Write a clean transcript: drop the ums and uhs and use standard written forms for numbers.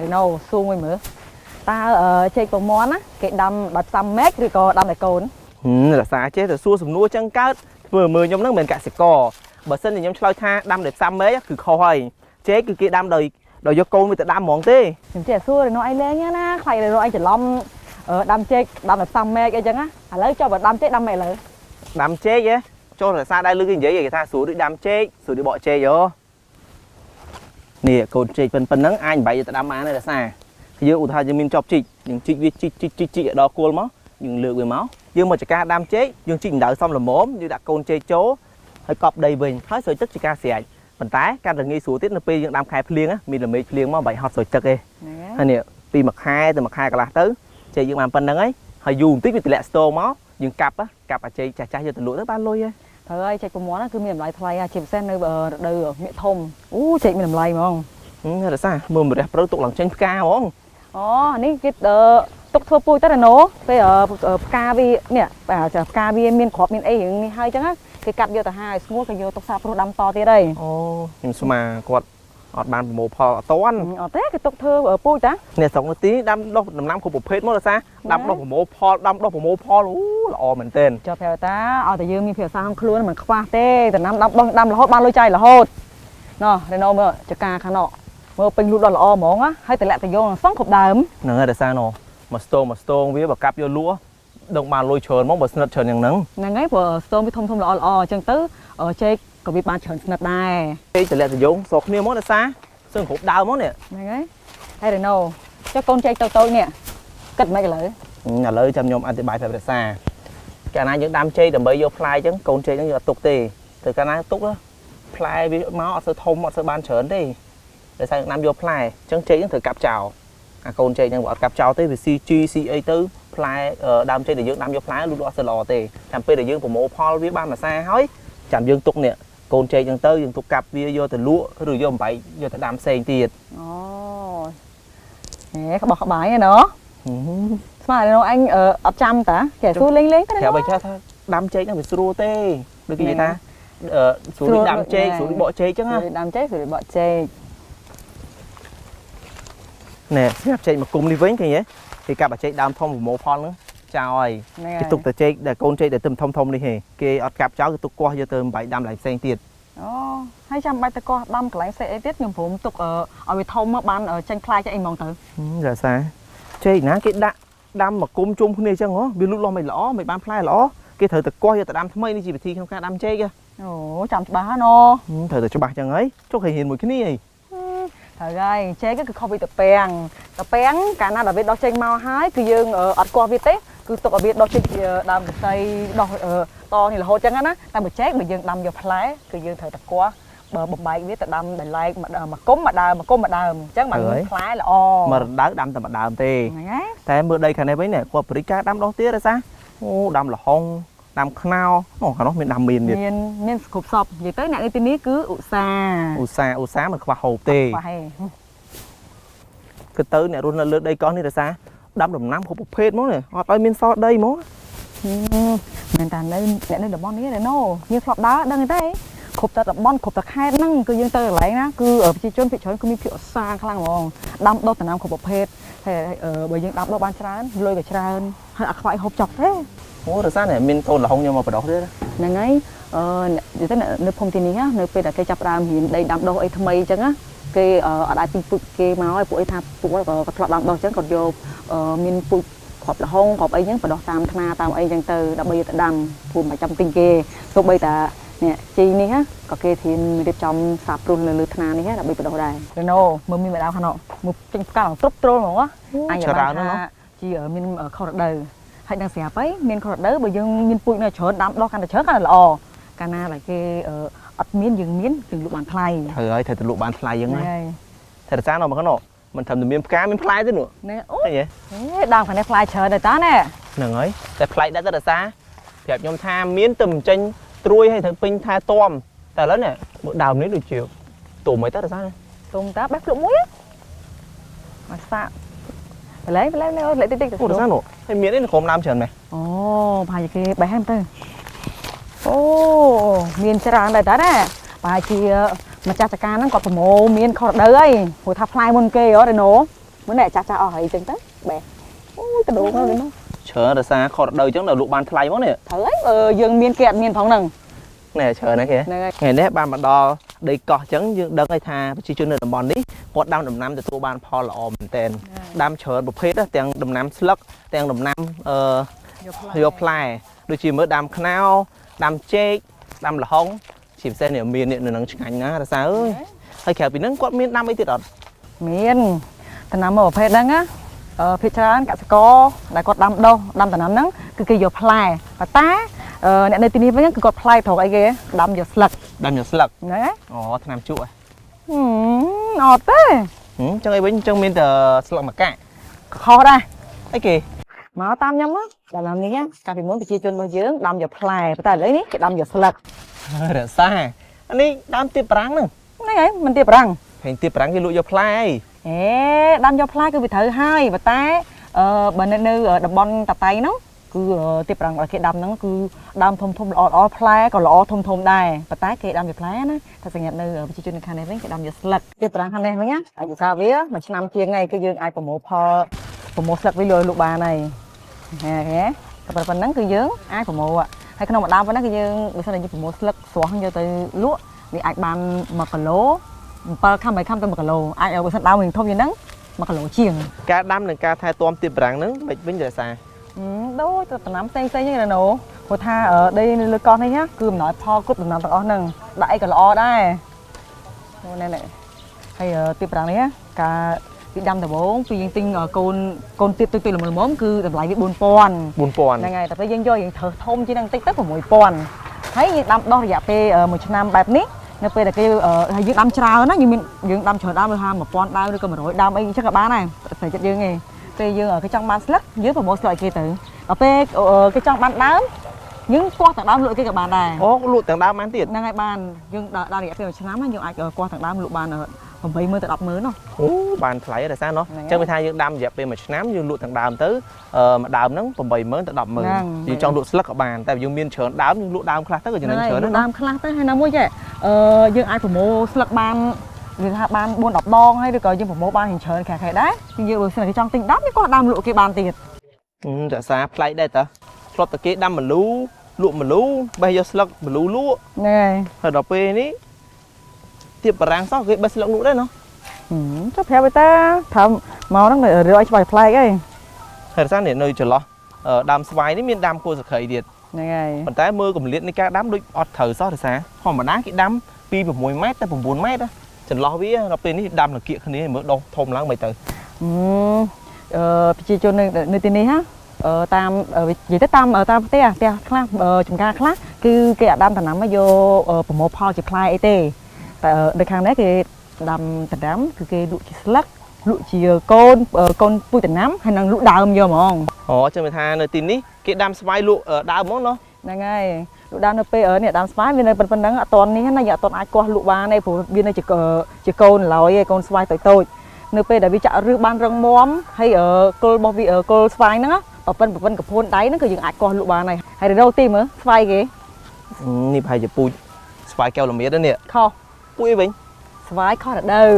រេណូសួរមួយមើលតើចេកពងមាន់ណាគេដាំដោយផ្សំមែកឬក៏ដាំដោយកូន? ហឹមរក្សាចេះតែសួរសំណួរចឹងកើតធ្វើមើលខ្ញុំហ្នឹងមិនមែនកសិករបើសិនជាខ្ញុំឆ្លើយថាដាំដោយផ្សាំមែកគឺខុសហើយចេកគឺគេដាំដោយយកកូនវាទៅដាំហ្មងទេ។ ខ្ញុំចេះសួររេណូឯងលេងណាខ្លាចរេណូឯងច្រឡំដាំចេកដាំដោយផ្សំមែកអីចឹងណាឥឡូវចុះបើដាំចេកដាំម៉េចឥឡូវ? ដាំចេកហ៎ចូលរក្សាដែរលឺគេនិយាយគេថាស្រួលដូចដាំចេកស្រួលដូចបកចេកយោនេះកូនចេកប៉ុណ្ណឹងអាចបំបីយកទៅដាំបានទេរក្សាយើងឧទាហរណ៍យើងមានចប់ជីកយើងជីកវាជីកជីកជីកជីកឲ្យដល់គល់មកយើងលើកវាមកយើងមកចការដាំចេកយើងជីកដៅសំល្មមយើងដាក់កូនចេកចូលហើយកប់ដីវិញហើយស្រោចទឹកជាការស្រេចប៉ុន្តែកាន់តែងាយស្រួលទៀតនៅពេលយើងដាំខែភ្លៀងណាមានល្មេកភ្លៀងមកមិនបាច់ហត់ស្រោចទឹកទេ ហ្នឹង ហើយនេះពីមួយខែទៅមួយខែកន្លះទៅចេកយើងបានប៉ុណ្្នឹងហើយហើយយូរបន្តិចវាទម្លាក់ស្ទងមកយើងកាប់ហ៎កាប់អាចេកចាស់ចាស់យកទៅលក់ទៅបានលុយហើយ។ ត្រូវហើយចេកពងមាន់គឺមានតម្លៃថ្លៃជាពិសេសនៅរដូវមៀកធំអូចេកមានតម្លៃហ្មង។ ហឹមរសាមើលម្រះព្រៅទុកឡើងចេញផ្កាហ្មង។ អូនេះគេទុកធ្វើពូជទៅរេណូពេលផ្កាវានេះបាទផ្កាវាមានគ្រាប់មានអីរឿងនេះហើយចឹងណាគេកាត់យកទៅហើយស្ងួតក៏យកទុកសាបព្រោះដាំតទៀតហើយ។ អូខ្ញុំស្មាគាត់អត់បានប្រមូលផលអត់តាន់ អត់ទេគេទុកធ្វើពូជតា។ អ្នកស្រុកនៅទីនេះដាំដុះដំណាំគ្រប់ប្រភេទមករសាដាំដុះប្រមូលផលដាំដុះប្រមូលផលអូល្អមែនទែន។ ចុះប្រាប់តាឲ្យតែយើងមានភាសាក្នុងខ្លួនមិនខ្វះទេដំណាំដាំដុះដាំរហូតបានលុយចាយរហូតណោះរេណូមើលចកាខាងនោះមើលពេញលូតដល់ល្អហ្មងណាហើយតម្លាក់តយងសងគ្រប់ដើម។ ហ្នឹងហើយរសាណូមកស្ទងមកស្ទងវាបើកាប់យកលក់ដឹងបានលុយច្រើនហ្មងបើស្និតច្រើនយ៉ាងហ្នឹង។ ហ្នឹងហើយព្រោះស្ទងវាធំធំល្អល្អអញ្ចឹងទៅចេកក៏វាបានច្រើនស្និតដែរ។ ចេកតម្លាក់តយងស្រុកគ្នាហ្មងរសាសឹងគ្រប់ដើមហ្មងនេះ។ ហ្នឹងហើយហើយរេណូចុះកូនចេកតូចៗនេះគិតមិនឥឡូវ? ឥឡូវចាំខ្ញុំអធិប្បាយប្រាប់រសាកាលណាយើងដាំចេកដើម្បីយកផ្លែអញ្ចឹងកូនចេកហ្នឹងយើងអត់ទុកទេទៅកាលណាទុកផ្លែវាមកអត់សូវធំអត់សូវបានច្រើនទេដោយសារយើងដាំយកផ្លែអញ្ចឹងចេកហ្នឹងត្រូវកាប់ចោលអាកូនចេកហ្នឹងបើអត់កាប់ចោលទេវាស៊ីជីស៊ីអីទៅផ្លែដើមចេកដែលយើងដាំយកផ្លែលូតលាស់អត់សូវល្អទេចាំពេលដែលយើងប្រមូលផលវាបានមួយសាហើយចាំយើងទុកនេះកូនចេកហ្នឹងទៅយើងទុកកាប់វាយកទៅលក់ឬយកបំបែកយកទៅដាំផ្សេងទៀត។ អូហេក្បោះក្បាយហ្នឹងណោះស្មានរេណូអញអត់ចាំតាចេះសួរលេងលេងទៅ។ ប្រាប់ឲ្យចេះថាដាំចេកហ្នឹងវាស្រួលទេដូចគេនិយាយថាស្រួលដូចដាំចេកស្រួលដូចបកចេកអញ្ចឹងណា ស្រួលដាំចេកស្រួលបកចេក។ ណែសម្រាប់ចេកមកគុំនេះវិញឃើញទេគេកាប់អាចេកដើមធំប្រមូលផលហ្នឹងចោលហើយ ហ្នឹង គេទុកតែចេកដែលកូនចេកដែលទឹមធំធំនេះទេគេអត់កាប់ចោលគេទុកគាស់យកទៅបំបែកដាំកន្លែងផ្សេងទៀត។ អូហើយចាំបាច់ទៅកោះដាំកន្លែងផ្សេងអីទៀតខ្ញុំព្រមទុកឲ្យវាធំមកបានចេញផ្លែចេញអីហ្មងទៅ។ ហឹមរសាចេកណាគេដាក់ដាំមកគុំជុំគ្នាអញ្ចឹងហ៎វាលូតលាស់មិនល្អមិនបានផ្លែល្អគេត្រូវតែគាស់យកទៅដាំថ្មីនេះជាវិធីក្នុងការដាំចេកហ៎។ អូចាំច្បាស់ហ៎ណូ។ ហឹមត្រូវតែច្បាស់អញ្ចឹងហើយចុះគេរៀនមួយគ្នាអី។ ត្រូវហើយចេកគឺខុសពីតាពាំងតាពាំងកាលណាដែលវាដោះចេញមកហើយគឺយើងអត់គាស់វាទេគឺទុកឲ្យវាដោះចេញជាដើមកសីដោះតនេះរហូតចឹងណាតែបើចេកបើយើងដាំយកផ្លែគឺយើងត្រូវតែគាស់បើបំបែកវាទៅដាំដោយឡែកមកគុំមកដើមមកគុំមកដើមអញ្ចឹងបានមានផ្លែល្អ។ មករណ្ដៅដាំតែមួយដើមទេ ហ្នឹងហើយ។ តែមើលដីខាងនេះវិញនេះគាត់បរិការដាំដុះទៀតរសាអូដាំល្ហុងដាំខ្នោអូខាងនោះមានដាំមៀនទៀត។ មានមានគ្រប់សពនិយាយទៅអ្នកនេះទីនេះគឺឧស្សាហ៍ ឧស្សាហ៍ឧស្សាហ៍មិនខ្វះហូបទេ ខ្វះទេ គឺទៅអ្នករស់នៅលើដីកោះនេះរសាដាំដំណាំគ្រប់ប្រភេទហ្មងនេះអត់ឲ្យមានសល់ដីហ្មង។ មិនតែនៅអ្នកនៅតំបន់នេះទេណូយើងធ្លាប់ដើរដឹងទេគ្រប់តែតំបន់គ្រប់តែខេត្តហ្នឹងគឺយើងទៅកន្លែងណាគឺប្រជាជនភាគច្រើនគឺមានភាពឧស្សាហ៍ខ្លាំងហ្មងដាំដុះដំណាំគ្រប់ប្រភេទហើយបើយើងដាំដុះបានច្រើនលុយក៏ច្រើនហើយអត់ខ្វះហូបចុកទេ។ អូរសានេះមានកូនល្ហុងយកមកបដោះទៀត ហ្នឹងហើយអឺនិយាយទៅនៅភូមិទីនេះណានៅពេលដែលគេចាប់ផ្ដើមរៀនដីដាំដុះអីថ្មីអញ្ចឹងណាគេអត់អាចទិញពូជគេមកហើយពួកអីថាពួកគាត់ក៏ធ្លាប់ដាំដុះអញ្ចឹងគាត់យកមានពូជគ្រាប់ល្ហុងគ្រាប់អីចឹងបដោះតាមថ្នាតាមអីចឹងទៅដើម្បីយកទៅដាំព្រោះមិនចាំទិញគេសូម្បីតានេះជីនេះណាក៏គេត្រៀមរៀបចំសាបព្រុសនៅលើថ្នានេះដើម្បីបដោះដែររេណូមើលមានម្ដងខាងនោះមើលចេញផ្កាឡើងទ្រុបទ្រោលហ្មងអញ ច្រើនណាស់ណោះ ជាមានខុសរដូវហើយដឹងស្រាប់ហើយមានខុសរដូវបើយើងមានពូជនៅច្រើនដាំដុះកាន់តែច្រើនកាន់តែល្អកាលណាដែលគេអត់មានយើងមានយើងលក់បានថ្លៃ។ ត្រូវហើយត្រូវទៅលក់បានថ្លៃយ៉ាងហ្នឹង ហើយ តែរសានៅមកខាងនោះមិនត្រឹមតែមានផ្កាមានផ្លែទេនោះ នេះអូ ឃើញទេ ដើមខាងនេះផ្លែច្រើនដែរតាណែ ហ្នឹងហើយតែផ្លែដែរទៅរសាប្រាប់ខ្ញុំថាមានទៅមិនចេញត្រួយហើយត្រូវពេញថែទាំតែឥឡូវនេះមើលដើមនេះដូចជាទុំអីទៅរសា ទុំតាបេះភ្លុកមួយមកសាក់បលែងបលែងលេតិចតិច អូរសានោះហើយមានអីនៅក្រុមដើមច្រើនមែន? អូប្រហែលជាគេបេះហ្នឹងទៅអូមានច្រើនដែរតាណាប្រហែលជាម្ចាស់ចការហ្នឹងគាត់ប្រមូលមានខុសរដូវហើយព្រោះថាផ្លែមុនគេហ៎រ៉េណូ។ មើលនេះចាស់ចាស់អស់ហើយអញ្ចឹងទៅបេះអូយ កដោងហ្នឹងនោះ ច្រើនរសារខុសរដូវអញ្ចឹងដល់លក់បានថ្លៃមកនេះ ត្រូវហើយអឺយើងមានគេអត់មានផងហ្នឹង នេះច្រើនណាស់គេ ហ្នឹងហើយ ថ្ងៃនេះបានមកដល់ដីកោះអញ្ចឹងយើងដឹងហើយថាប្រជាជននៅតំបន់នេះគាត់ដាំដំណាំទទួលបានផលល្អមែនទែនដាំច្រើនប្រភេទណាទាំងដំណាំស្លឹកទាំងដំណាំអឺយកផ្លែដូចជាមើលដាំខ្នោដាំចេកដាំល្ហុងជាពិសេសនេះមាននេះនៅនឹងឆ្ងាញ់ណាស់រសាអើយហើយក្រៅពីហ្នឹងគាត់មានដាំអីទៀតអត់ មានដំណាំមួយប្រភេទហ្នឹងណាអឺភាគច្រើនកសិករដែលគាត់ដាំដុះដាំដំណាំហ្នឹងគឺគេយកផ្លែប៉ុន្តែអឺអ្នកនៅទីនេះវិញគឺគាត់ផ្លែត្រកអីគេដាំយកស្លឹក ដាំយកស្លឹក ហ្នឹងហើយ អូថ្នាំជក់ហ៎ ហឹមអត់ទេ ហឹមចឹងអីវិញចឹងមានតែស្លឹកម្កាក់ ខុសដែរ អីគេ មកតាមខ្ញុំមកដល់ណានេះកាលពីមុនប្រជាជនរបស់យើងដាំយកផ្លែប៉ុន្តែឥឡូវនេះគេដាំយកស្លឹករ ក្សាអានេះដើមទៀបប្រាំងហ្នឹង ហ្នឹងហើយមិនទៀបប្រាំង ហេងទៀបប្រាំងគេលក់យកផ្លែអី អេដាំយកផ្លែគឺវាត្រូវហើយប៉ុន្តែអឺបើនៅនៅតំបន់តតៃហ្នឹងគឺទៀបប្រាំងដែលគេដាំហ្នឹងគឺដើមធំធំល្អល្អផ្លែក៏ល្អធំធំដែរប៉ុន្តែគេដាំយកផ្លែណាតែសម្រាប់នៅប្រជាជននៅខាងនេះវិញគេដាំយកស្លឹកទៀបប្រាំងខាងនេះវិញណាអាយុកាលវាមួយឆ្នាំជាងហើយគឺយើងអាចប្រមូលផលប្រមូលស្លឹកវាលក់លក់បានហើយហេហេតែប៉ុណ្្នឹងគឺយើងអាចប្រមូលហើយក្នុងមួយដើមប៉ុណ្ណឹងគឺយើងបើសិនជាយើងប្រមូលស្លឹកស្រស់យកទៅលក់វាអាចបាន1គីឡូ7ខាំ8ខាំទៅ1គីឡូអាចឲ្យបើសិនដើមវិញធំជាងហ្នឹង1គីឡូជាង ការដាំនិងការថែទាំទៀបប្រាំងហ្នឹងមិនវិញរក្សា ហឹមដូចទៅដំណាំផ្សេងផ្សេងហ្នឹងណាណូព្រោះថាដីនៅលើកោះនេះណាគឺអំណោយផលគ្រប់ដំណាំទាំងអស់ហ្នឹងដាក់អីក៏ល្អដែរអូណែណែហើយទៀបប្រាំងនេះណាការពីដាំដំបូងពីយើងទិញកូនកូនទៀបទុយៗល្មមៗគឺតម្លៃវា4000 4000 ហ្នឹងហើយតែពេលយើងយកយើងធ្វើធំជាងហ្នឹងបន្តិចទៅ6000ហើយយើងដាំដុះរយៈពេល1ឆ្នាំបែបនេះនៅពេលដែលគេហើយយើងដាំច្រើនណាយើងមានយើងដាំច្រើនដើមឬថា1000ដើមឬក៏100ដើមអីអញ្ចឹងក៏បានដែរស្រេចចិត្តយើងឯងពេលយើងគេចង់បានស្លឹកយើងប្រមូលស្លឹកឲ្យគេទៅដល់ពេលគេចង់បានដើមយើងគាស់ទាំងដើមលក់ឲ្យគេក៏បានដែរ អូលក់ទាំងដើមបានទៀត ហ្នឹងហើយបានយើងដល់រយៈពេល1ឆ្នាំយើងអាចគាស់ទាំងដើមលក់បាន80000ទៅ100,000នោះ អូបានថ្លៃរក្សាណោះ ហ្នឹង អញ្ចឹងវាថាយើងដាំរយៈពេល1ឆ្នាំយើងលក់ទាំងដើមទៅមួយដើមហ្នឹង80000ទៅ100,000យើងចង់លក់ស្លឹកក៏បានតែយើងមានច្រើនដើមយើងលក់ដើមខ្លះទៅក៏ចំណេញច្រើនដែរណា ដើមខ្លះទៅហើយណាមួយចេះអឺយើងអាចប្រមូលស្លឹកបានវាថាបាន4 10ដងហើយឬក៏យើងប្រមូលបានច្រើនខែខែដែរយើងបើសិនគេចង់ទិញ10យើងក៏ដើមលក់គេបានទៀត រក្សាប្លែកដែរតើធ្លាប់តែគេដាំម្លូលក់ម្លូបេះយកស្លឹកម្លូលក់ ហ្នឹងហើយ ហើយដល់ពេលនេះទៀបបារាំងសោះគេបេះស្លឹកលក់ដែរណោះ ចុះប្រាប់ឲ្យតាថាមកហ្នឹងរឿងឲ្យច្បាស់ប្លែកអី ហើយរក្សានេះនៅចន្លោះដើមស្វាយនេះមានដើមគល់សក្រីទៀត ហ្នឹងហើយ ប៉ុន្តែមើលកម្រិតនៃការដាំដូចអត់ត្រូវសោះរក្សាធម្មតាគេដាំពី6ម៉ែត្រទៅ9ម៉ែត្រណាចន្លោះវាដល់ពេលនេះដាំលកៀកគ្នាមើលដុះធំឡើងមិនទៅ អឺប្រជាជននៅនៅទីនេះហ่ะអឺតាមនិយាយទៅតាមតាមផ្ទះផ្ទះខ្លះចំការខ្លះគឺគេអត់ដាំដំណាំមកយកប្រមូលផលជាផ្លែអីទេតែនៅខាងនេះគេដាំដំណាំគឺគេលក់ជាស្លឹកលក់ជាកូនកូនពូជដំណាំហើយនឹងលក់ដើមយកហ្មង អូចឹងវាថានៅទីនេះគេដាំស្វាយលក់ដើមហ្មងណោះ ហ្នឹងហើយលក់ដើមនៅពេលនេះដើមស្វាយវានៅប៉ុណ្្នឹងអត់តនេះណាយើងអត់តអាចគាស់លក់បានទេព្រោះវានៅជាជាកូនឡើយឯងកូនស្វាយតូចតូចនៅពេលដែលវាចាក់ឫសបានរឹងមាំហើយគល់របស់វាគល់ស្វាយហ្នឹងប្រពន្ធកពួនដៃហ្នឹងគឺយើងអាចគាស់លក់បានហើយហើយរកទីមើលស្វាយគេ នេះប្រហែលជាពូជស្វាយកែវល្មៀតនេះ ខុស ពូជអីវិញ ស្វាយខុសរដូវ